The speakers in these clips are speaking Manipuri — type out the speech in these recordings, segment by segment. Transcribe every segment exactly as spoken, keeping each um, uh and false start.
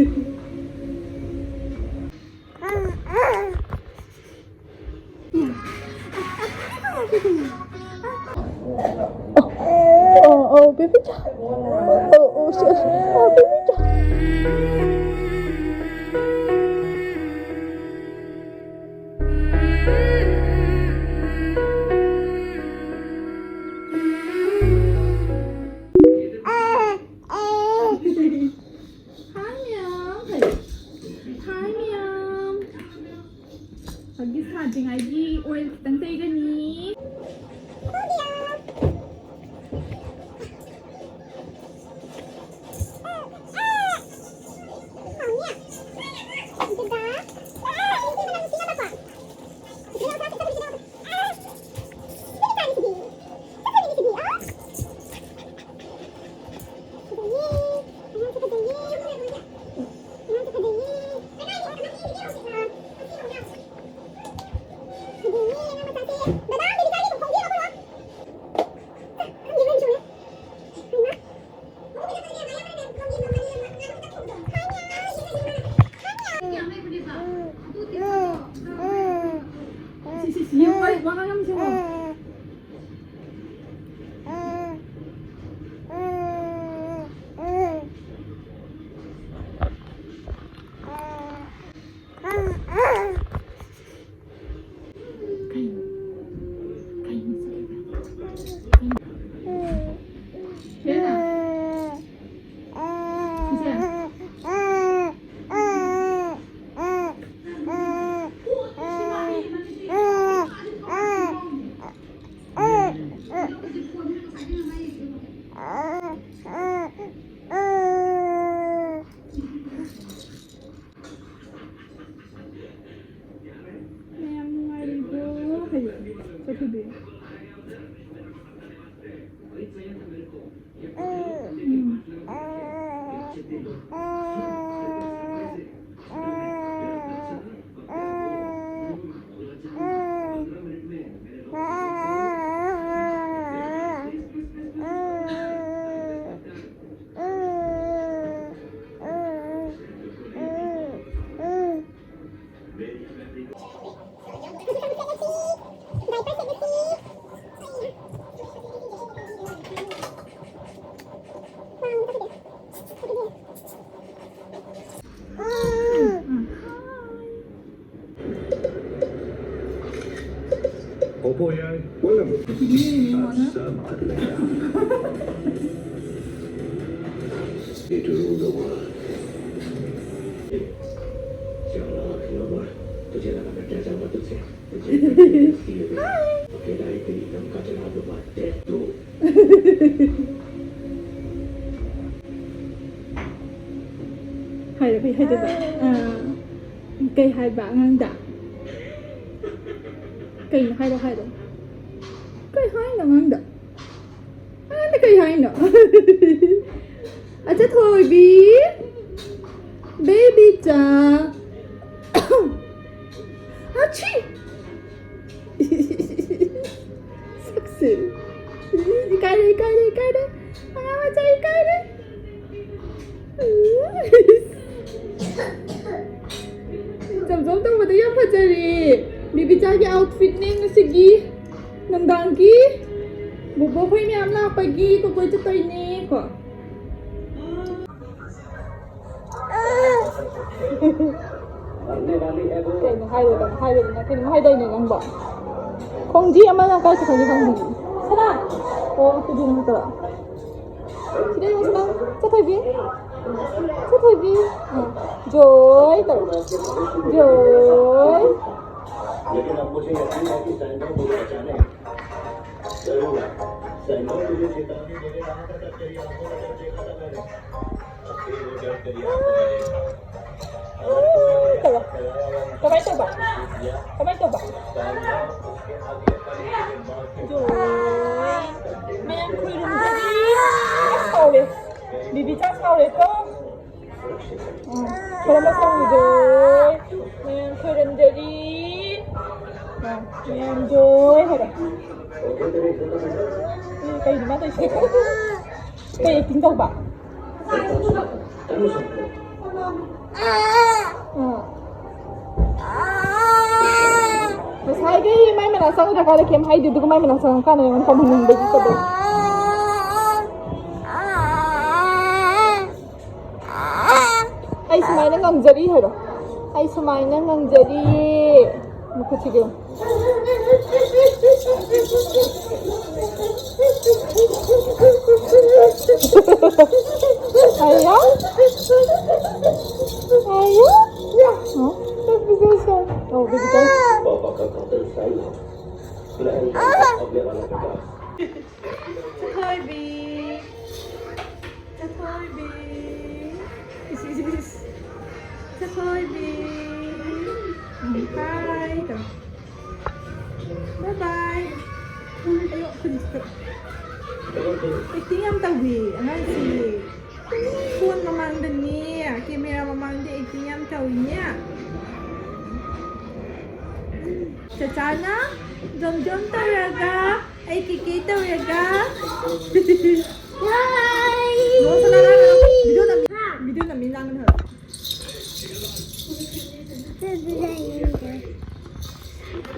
Oh, oh, baby. Oh, oh, sis. Oh, baby. Hi, ma'am. Hi, ma'am. ꯍꯧꯖꯤꯛ ꯁꯥꯗ꯭ꯔꯤꯉꯩꯒꯤ ꯑꯣꯏꯜ ꯈꯤꯇꯪ ꯇꯩꯒꯅꯤ꯫ ꯁꯤ, ꯁꯤ, ꯁꯤ, ꯌꯦꯡꯉꯣ, ꯑꯩ ꯋꯥ ꯉꯥꯡꯉꯝꯁꯦ, ꯌꯦꯡꯉꯣ꯫ ꯃꯌꯥꯝ ꯅꯨꯡꯉꯥꯏꯔꯤꯕꯣ? ꯍꯥꯏꯌꯣ꯫ ꯆꯠꯈꯤꯗꯦ꯫ ꯎꯝ꯫ Boy, I will. Stay to rule the world. क्या हुआ, क्या हुआ? तुझे लगा मैं डर जाऊंगा तुझसे? तुझे अकेला ही तेरी दम का जवाब दूंगा। देख तू। ꯍꯥꯏꯔꯣ, ꯀꯩ ꯍꯥꯏꯗꯣꯏꯕ? ꯑꯥ, ꯀꯩ ꯍꯥꯏꯕ ꯑꯉꯥꯡꯗ? ꯀꯩꯅꯣ? ꯍꯥꯏꯔꯣ, ꯍꯥꯏꯔꯣ꯫ ꯀꯩ ꯍꯥꯏꯅꯣ ꯑꯉꯥꯡꯗ? ꯑꯉꯥꯡꯗ ꯀꯩ ꯍꯥꯏꯅꯣ? ꯑꯆꯥ ꯊꯣꯏꯕꯤ, ꯕꯦꯕꯤ ꯆꯥ꯫ ꯑꯆꯤ! ꯁꯛꯁꯦ꯫ ꯏꯀꯥꯏꯔꯦ, ꯏꯀꯥꯏꯔꯦ, ꯏꯀꯥꯏꯔꯦ꯫ ꯑꯉꯥꯡ ꯃꯆꯥ ꯏꯀꯥꯏꯔꯦ꯫ ꯆꯝꯖꯣꯝ ꯇꯧꯕꯗ ꯌꯥꯝ ꯐꯖꯔꯦ꯫ ꯕꯤꯕꯤꯆꯥꯒꯤ outfitꯅꯦ ꯉꯁꯤꯒꯤ ꯅꯨꯡꯗꯥꯡꯒꯤ꯫ ꯕꯣꯕꯣꯈꯣꯏ ꯃꯌꯥꯝ ꯂꯥꯛꯄꯒꯤ ꯀꯣꯏ ꯀꯣꯏ ꯆꯠꯇꯣꯏꯅꯦ ꯀꯣ꯫ ꯀꯩꯅꯣ ꯍꯥꯏꯔꯣꯗꯅ, ꯍꯥꯏꯔꯣꯗꯅ, ꯀꯩꯅꯣꯝ ꯍꯥꯏꯗꯥꯏꯅꯦ ꯅꯪꯕꯣ? ꯈꯣꯡꯖꯤ ꯑꯃꯅ ꯀꯥꯏ ꯆꯠꯈ꯭ꯔꯒꯦ ꯈꯪꯗꯦ꯫ ꯁꯅꯥ! ꯑꯣ, ꯑꯗꯨꯗꯤ ꯅꯪ ꯇꯧꯔꯣ꯫ ꯁꯤꯗ ꯌꯦꯡꯉꯨ, ꯁꯅꯥ꯫ ꯆꯠꯊꯣꯏꯕꯤ꯫ ꯆꯠꯊꯣꯏꯕꯤ꯫ ꯑꯥ꯫ ꯖꯣꯏ ꯇꯧꯔꯣ꯫ ꯖꯣꯏ꯫ लेकिन अब मुझे यकीन है कि सैंडल मुझे बचाने जरूर आएगा। सैंडल तुझे चेतावनी देने कहा था, तब तेरी आंखों में डर देखा था मैंने। अब फिर वो डर तेरी आंखों में देखा। ꯇꯧꯔꯣ꯫ ꯀꯃꯥꯏꯅ ꯇꯧꯕ? ꯀꯃꯥꯏꯅ ꯇꯧꯕ? ꯃꯌꯥꯝ ꯈꯨꯔꯨꯝꯖꯔꯤ꯫ ꯁꯥꯎꯔꯦ꯫ ꯕꯤꯕꯤꯆꯥ ꯁꯥꯎꯔꯦꯀꯣ꯫ ꯎꯝ, ꯈꯨꯔꯨꯝꯕ ꯁꯥꯎꯔꯦ꯫ ꯃꯌꯥꯝ ꯈꯨꯔꯨꯝꯖꯔꯤ꯫ ꯑ, ꯃꯌꯥꯝ ꯖꯣꯏ ꯍꯥꯏꯔꯣ꯫ ꯎꯝ, ꯀꯩꯅꯣ ꯃꯥ ꯇꯧꯔꯤꯁꯦ? ꯀꯩ acting ꯇꯧꯕ? ꯎꯝ꯫ ꯉꯁꯥꯏꯗꯩ ꯃꯥꯏ ꯃꯅꯥꯛ ꯆꯪꯗ꯭ꯔꯀꯥꯟꯗ ꯀꯩꯝ ꯍꯥꯏꯗꯦ, ꯑꯗꯨꯒ ꯃꯥꯏ ꯃꯅꯥꯛ ꯆꯪꯉꯀꯥꯟꯗ ꯑꯩꯉꯣꯟꯗ ꯀꯝꯍꯟꯅꯤꯡꯕꯒꯤ ꯀꯗꯧ꯫ ꯑꯩ ꯁꯨꯃꯥꯏꯅ ꯉꯝꯖꯔꯤ ꯍꯥꯏꯔꯣ꯫ ꯑꯩ ꯁꯨꯃꯥꯏꯅ ꯉꯝꯖꯔꯤ꯫ ꯃꯈꯨꯠꯁꯤꯗꯤ꯫ Ayo. Ayo. Huh? Oh, baby girl. Baby girl. Baby girl. Baby girl. Baby girl. Tathoibi. Is, is, is. Tathoibi. Hi. Bye-bye. Ayo, kulit ko. Acting ꯌꯥꯝ ꯇꯧꯕꯤ ꯑꯉꯥꯡꯁꯤ꯫ Phone ꯃꯃꯥꯡꯗꯅꯦ, camera ꯃꯃꯥꯡꯗ acting ꯌꯥꯝ ꯇꯧꯏꯅꯦ꯫ ꯆꯆꯥꯅ ꯖꯣꯝ ꯖꯣꯝ ꯇꯧꯔꯒ, ꯑꯩ ꯀꯤꯀꯤ ꯇꯧꯔꯒ꯫ ꯅꯣ, ꯁꯅꯥ, ꯂꯥꯡꯒꯅꯨ꯫ Video ꯅꯝꯃꯤ, video ꯅꯝꯃꯤ, ꯂꯥꯡꯒꯅꯨ ꯍꯥꯏꯕ꯫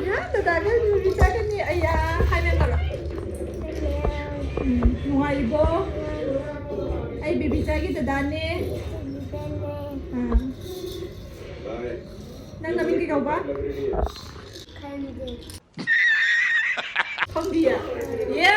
ꯌꯥ, ꯗꯗꯥꯒ movie ꯆꯠꯀꯅꯤ꯫ ꯑꯌꯥ, ꯍꯥꯏ ꯃꯌꯥꯝ ꯇꯧꯔꯣ꯫ ꯎꯝ, ꯅꯨꯡꯉꯥꯏꯔꯤꯕꯣ? ꯑꯩ ꯕꯦꯕꯤꯆꯥꯒꯤ ꯗꯗꯥꯅꯦ꯫ ꯑꯥ꯫ ꯅꯪ ꯅꯃꯤꯡ ꯀꯩ ꯀꯧꯕ? ꯈꯪꯗꯤꯌꯦ꯫ ꯌꯦ꯫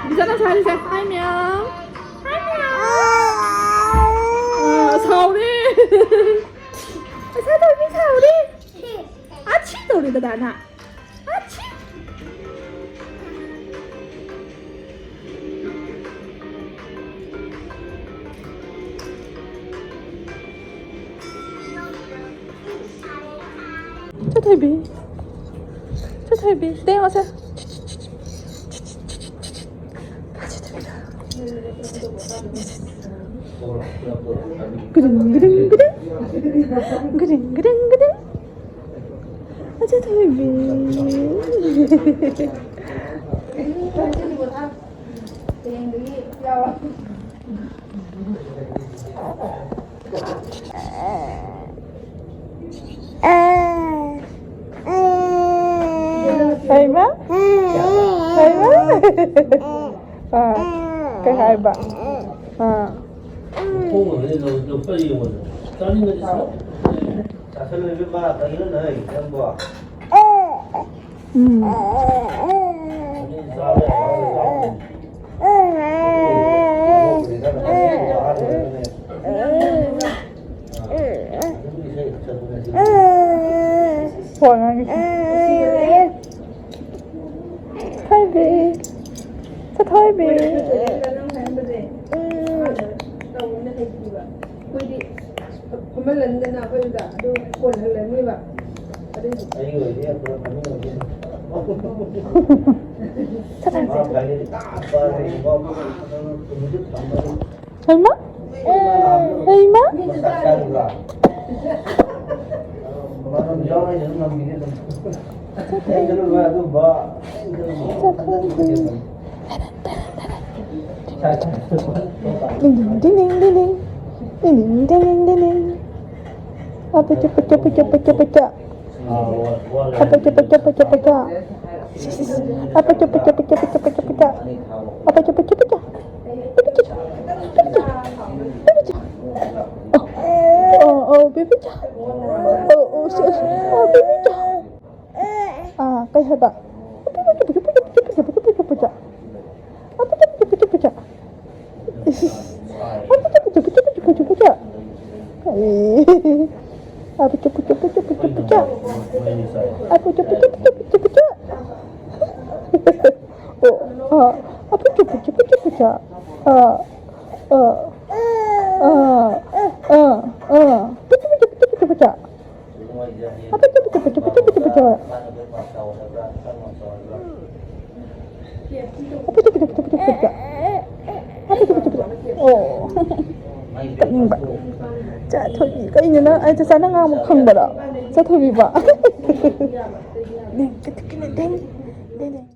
ꯕꯤꯖꯥꯅ ꯁꯥꯔꯤꯁꯦ꯫ Hi ꯃꯌꯥꯝ꯫ Hi ꯃꯌꯥꯝ꯫ ꯑꯥ, ꯁꯥꯎꯔꯦ꯫ ꯄꯩꯁꯥ ꯇꯧꯕꯤ ꯁꯥꯎꯔꯦ꯫ ꯑꯥ, ꯁꯤ ꯇꯧꯔꯦ ꯗꯗꯥꯅ꯫ ꯑꯥ, ꯁꯤ꯫ ꯆꯠꯊꯣꯏꯕꯤ꯫ ꯆꯠꯊꯣꯏꯕꯤ꯫ ꯇꯦꯡꯉꯣꯁꯦ꯫ ꯒ꯭ꯔꯤꯡ, ꯒ꯭ꯔꯤꯡ, ꯒ꯭ꯔꯤꯡ꯫ ꯒ꯭ꯔꯤꯡ, ꯒ꯭ꯔꯤꯡ, ꯒ꯭ꯔꯤꯡ꯫ ꯑꯆꯥ, ꯊꯣꯏꯕꯤ꯫ ꯍꯩꯃꯥ? ꯍꯩꯃꯥ? ꯑꯥ, ꯀꯩ ꯍꯥꯏꯕ? ꯑꯥ꯫ ꯎꯝ꯫ ꯐꯣꯟ ꯉꯥꯡꯉꯤ꯫ ꯊꯣꯏꯕꯤ꯫ ꯊꯣꯏꯕꯤ꯫ ꯐꯝꯍꯜꯂꯅꯤꯗꯅ ꯑꯩꯈꯣꯏꯗꯨꯗ ꯑꯗꯨ ꯀꯣꯜꯍꯜꯂꯅꯦꯕ꯫ ꯑꯗꯨꯏꯗꯤ ꯑꯩꯒꯤ ꯑꯣꯏꯗꯤ ꯄꯨꯔꯥ ꯐꯃꯨꯡ ꯑꯣꯏꯗꯣꯏꯅꯤ꯫ ꯃꯥ ꯐꯥꯏꯅꯦꯜꯂꯤ ꯇꯥ ꯄꯥꯔꯦ, ꯃꯥ ꯐꯥꯗꯅ ꯇꯨꯝꯕꯁꯨ ꯊꯝꯃꯅꯤ꯫ ꯍꯩꯃꯥ! ꯍꯩꯃꯥ! ꯃꯁꯥ ꯀꯟꯕ꯭ꯔꯥ? ꯃꯔꯝ ꯌꯥꯎꯔ ꯑꯩꯅ ꯑꯗꯨꯝ ꯉꯝꯕꯤꯅꯤ ꯑꯗꯨꯝ꯫ ꯑꯩ ꯆꯠꯂꯨ ꯂꯣꯏ ꯑꯗꯨꯝꯕ꯫ ꯆꯠꯂꯨ꯫ ꯗꯤꯡ ꯗꯤꯡ ꯗꯤꯡ ꯗꯤꯡ ꯗꯤꯡ꯫ ꯗꯤꯡ ꯗꯤꯡ ꯗꯤꯡ ꯗꯤꯡ ꯗꯤꯡ꯫ ꯑꯄꯆ ꯄꯆ ꯄꯆ ꯄꯆ ꯄꯆ꯫ ꯑꯄꯆ ꯄꯆ ꯄꯆ ꯄꯆ꯫ ꯑꯄꯆ ꯄꯆ ꯄꯆ ꯄꯆ ꯄꯆ ꯄꯆ꯫ ꯑꯄꯆ ꯄꯆ ꯄꯆ꯫ ꯄꯆ ꯄꯆ꯫ ꯄꯆ ꯄꯆ꯫ ꯑꯣ, ꯑꯣ, ꯑꯣ, ꯄꯆ ꯄꯆ꯫ ꯑꯣ, ꯑꯣ, ꯁꯤ, ꯑꯣ, ꯄꯆ ꯄꯆ꯫ ꯑꯥ, ꯀꯩ ꯍꯥꯏꯕ? ꯑꯣ, ꯑꯥ, ꯑꯥ, ꯑꯥ, ꯑꯥ, ꯑꯥ꯫ ꯑꯣ꯫ ꯀꯞꯅꯤꯡꯕ꯫ ꯆꯥꯊꯣꯏꯕꯤ, ꯀꯩꯅꯣ ꯅꯪ? ꯑꯩ ꯆꯥꯆꯥ ꯅꯪ ꯉꯥꯡꯕ ꯈꯪꯕꯔꯣ? ꯆꯥꯊꯣꯏꯕꯤꯕꯣ꯫ ꯗꯦꯡ, ꯀꯇꯤꯛ ꯀꯤꯅ ꯗꯦꯡ, ꯗꯦꯡ, ꯗꯦꯡ꯫